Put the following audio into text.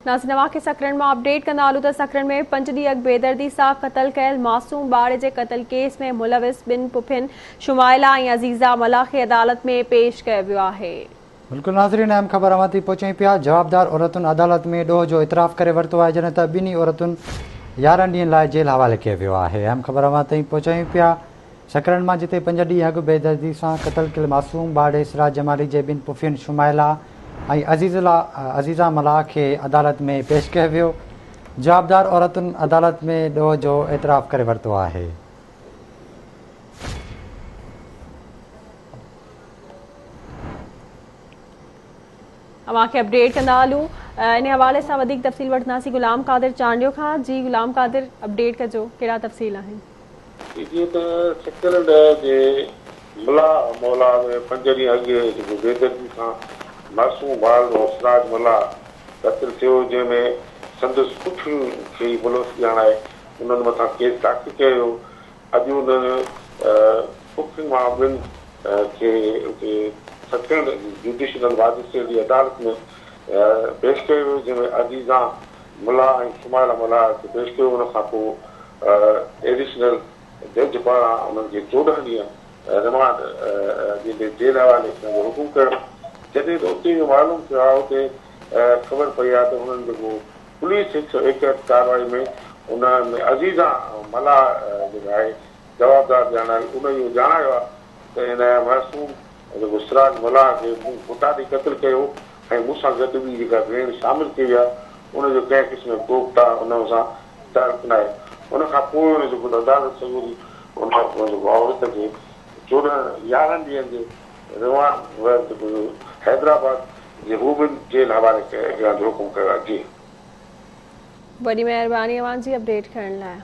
ناظرين اوهان کي سڪرنڊ مان اپڊيٽ ڪندا هلون ته سڪرنڊ ۾ پنج ڏينهن اڳ بيدردي سان قتل ڪيل معصوم ٻارڙي جي قتل ڪيس ۾ ملوث ٻن پڦين شمائله ۽ عزيزه ملاح کي عدالت ۾ پيش ڪيو ويو آهي. بلڪل ناظرين اهم خبر اوهان تائين پهچايون پيا جوابدار عورتن عدالت ۾ ڏوهه جو اعتراف ڪري ورتو آهي جڏهن ته ٻنهي عورتن 11 ڏينهن لاء جيل حوالي ڪيو ويو آهي اهم خبر اوهان تائين پهچايون پيا سڪرنڊ مان جتي پنج ڏينهن اڳ بيدردي سان قتل ڪيل معصوم ٻارڙي سراج جمالي جي ٻن پڦين شمائلا ۽ عزيزه ملاح کي عدالت ۾ پيش ڪيو ويو، جوابدار عورتن عدالت ۾ ڏوهه جو اعتراف ڪري ورتو آهي. اوهان کي اپڊيٽ ڪندا هلون ان حوالي سان وڌيڪ تفصيل وٺنداسين غلام قادر چانڊيو کان جي غلام قادر اپڊيٽ ڪجو ڪهڙا تفصيل آهن. جيئن ته سڪرنڊ جي ملاح مولا ۾ پنج ڏينهن اڳ جيڪو بيدردي سان معصوم ٻارڙو سراج ملاح قتل ٿيو جنهن ۾ سندس پڦين کي ئي ملوث ڄاڻائي انهن مٿان ڪيس داخل ڪيو ويو اڄ انهن پڦين مان ٻن کي اتي سڪرنڊ جي جوڊيشنل ماجسٽريٽ جي عدالت ۾ پيش ڪيو ويو جنهن ۾ عزيزان ملاح ۽ شمائله ملاح کي پيش ڪيو ان کان پوء ايڊيشنل جج پاران انهن کي 14 ڏينهن رمانڊ ڏيندي جيل حوالي ڪرڻ جو حڪم ڪيو جڏهن ته اتي اهو معلوم ٿيو آهي اتي خبر پئي آهي ته انهن جيڪو پوليس 161 ڪارروائي ۾ ان ۾ عزيزان ملاح جيڪا آهي جوابدار ڄاڻايل ان اهو ڄاڻايو آهي ته هن معصوم جيڪو سراج ملاح کي مون گهٽا ڏئي قتل ڪيو ۽ مون سان گڏ ٻي جيڪا ڀيڻ شامل ڪئي وئي آهي ان جو ڪنهن قسم جو ڪو به ان سان تعلق ناهي ان کان پوء ان جيڪو عدالت سڳوري ان جيڪو عورت کي 14 11 ڏينهن جي رمانڊ حيدرآباد جي وومين جيل حوالي ڪرڻ جو حڪم ڪيو آهي جي. وڏي مهرباني اوهان جي اپڊيٽ ڪرڻ لاء.